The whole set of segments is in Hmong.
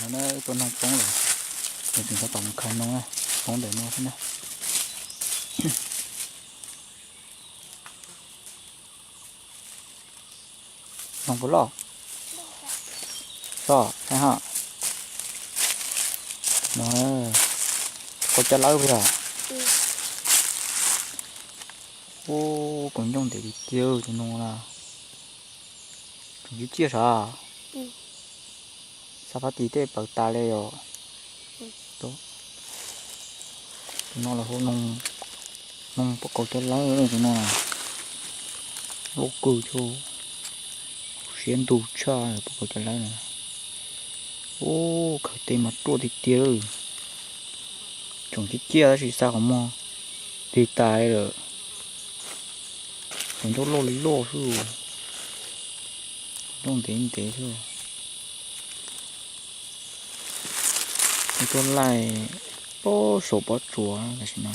No na, tua noog poob lawm, nws tseem tab tom mus khaws noog na, poob ntawm no xwb na. Noog puas loj? Loj, saib ha. No, koj coj lawb puas yog? Ub, kaus ncoo ntev tiag tiag tus noog na. Tseem ciaj ciaj sav. Xav phab tis tej paws tas li os. Tus no los hu noog, noog pob kau cov lawb tus no. Loj kawg thiab, siab ntug tshaj pob kau cov lawb na. Ub, khaws tes mas ruaj tiag tiag. Tseem ciaj ciaj tab sis xav qhov muag tig tas li lawm. Tus ncauj loj li loj xwb, ncauj ntev ntev xwb. Tus tuaj laij, ub, saum pob tsuas tam sim no.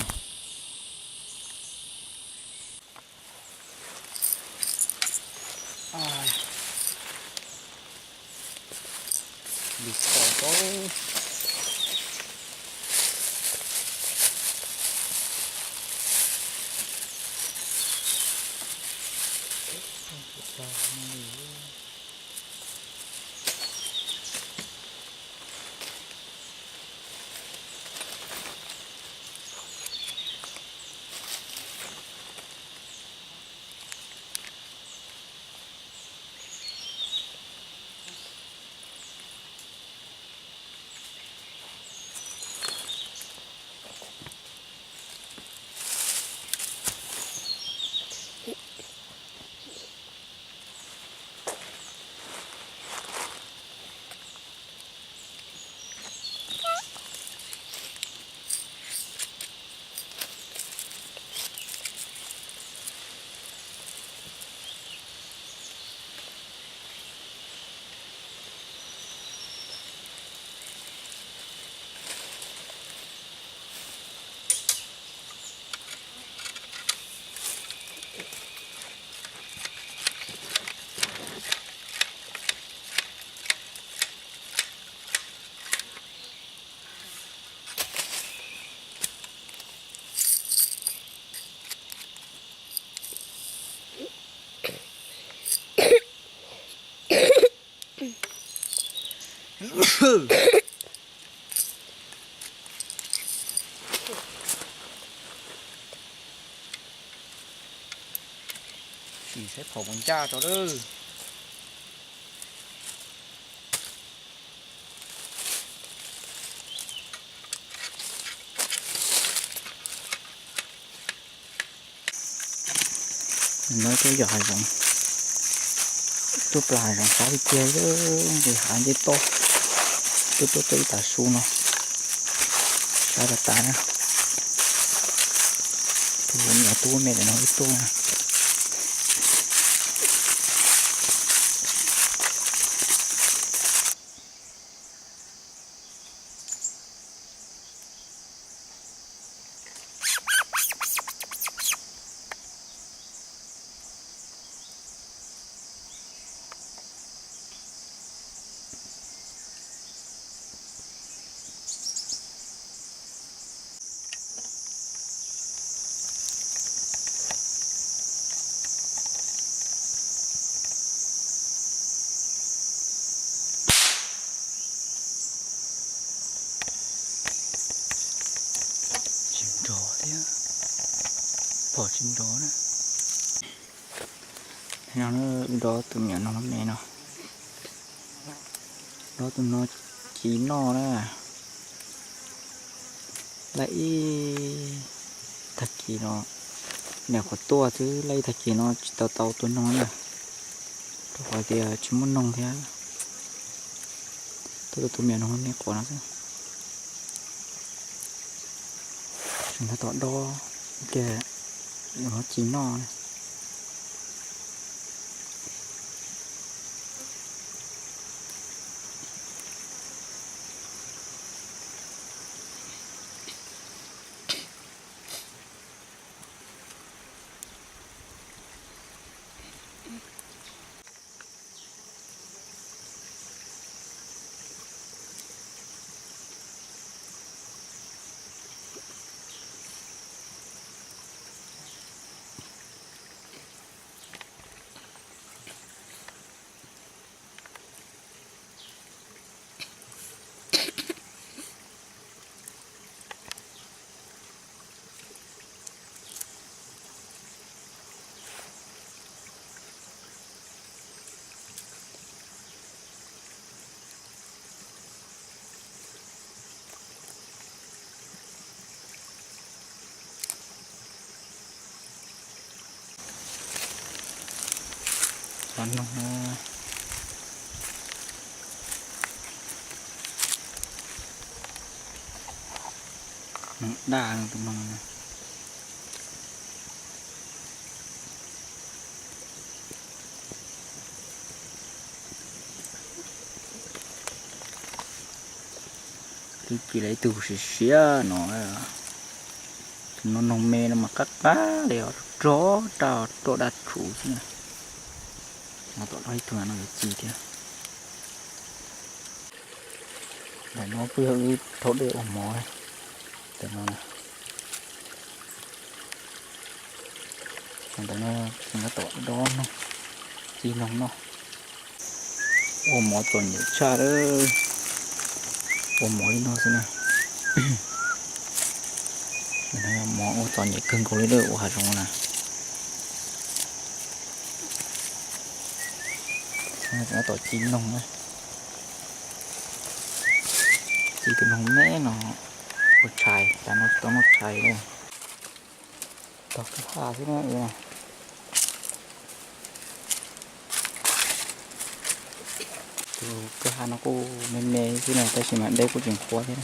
Sim saib phom puas ncaj tso lawm. No tuaj yos hav zoov, tuaj plas hav zoov sab tiag tiag, nqis hav ncej toj, tuaj tuaj tuaj ib tag su no, sab tas tas na. Tus me nyuam tub me ntawm no wb tuaj na. Tsis nrov thiab, pom tsis nrov na. No dob tus me nyuam noog me no, dob tus no ci noj na. Laij ib tag kis no, niam qhuav tuaj xwb, laij ib tag kis no tsis tau tau tua noog na, rau qhov tias tsis muaj noog thiab. Tuaj tus me nyuam noog me quav no xwb. Tseem tab tom dob kiag, ci noj. Cov noog, noog daj tus no. Twb ci lawm ib tug siav siav no, tus no noog me no mas qab qab li os, rog raj roj daj rhuv xwb na. No tom no ib tug no yuav ci thiab. Ntawm no kuj yog wb rhaub dej ua mov, ntawm no na. Ntawm no tab tom dob noog, ci noog noj. Ua mov txom nyem tshaj lawm, ua mov li no xwb na. Mov ua txom nyem kawg nkaus li lawm ua hav zoov na. Tab tom ci noog na, ci tus noog me no ua tshais, tas no tsis tau noj tshais li. Tog kwj ha xwb na. Tus kwj ha no kuj me me xwb na, tab sis mas dej kuj tsis nqhuab thiab.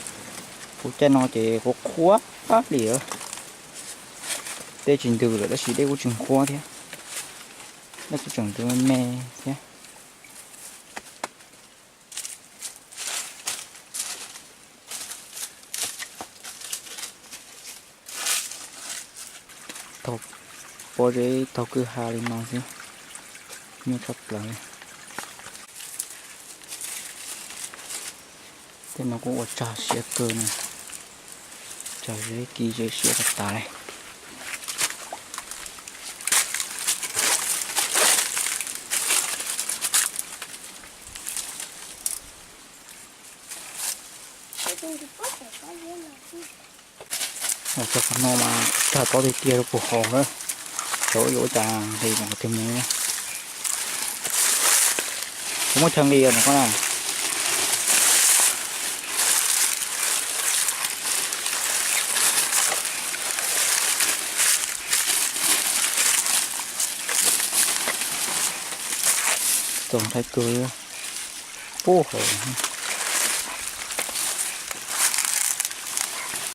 Kuv caij no ces kuv qhuab li, dej tsis ntws lawm tab sis dej kuj tsis nqhuab thiab. Dej kuj tseem ntws me me thiab. Thaum pob zeb taug kwj ha li no xwb, nyuaj tshaj plaws li. Tej no kuj ua tsag siav kawg na, tsag zeb kis zeb siav tas tas li. Cov qhov no mas tsag tob tiag tiag rau puag hauv na, xyov yuav ua cas nqis mus qhov twg mus. Kuv muab chaw nqis os koj na. Txaus ntshai kawg. Pub hauv.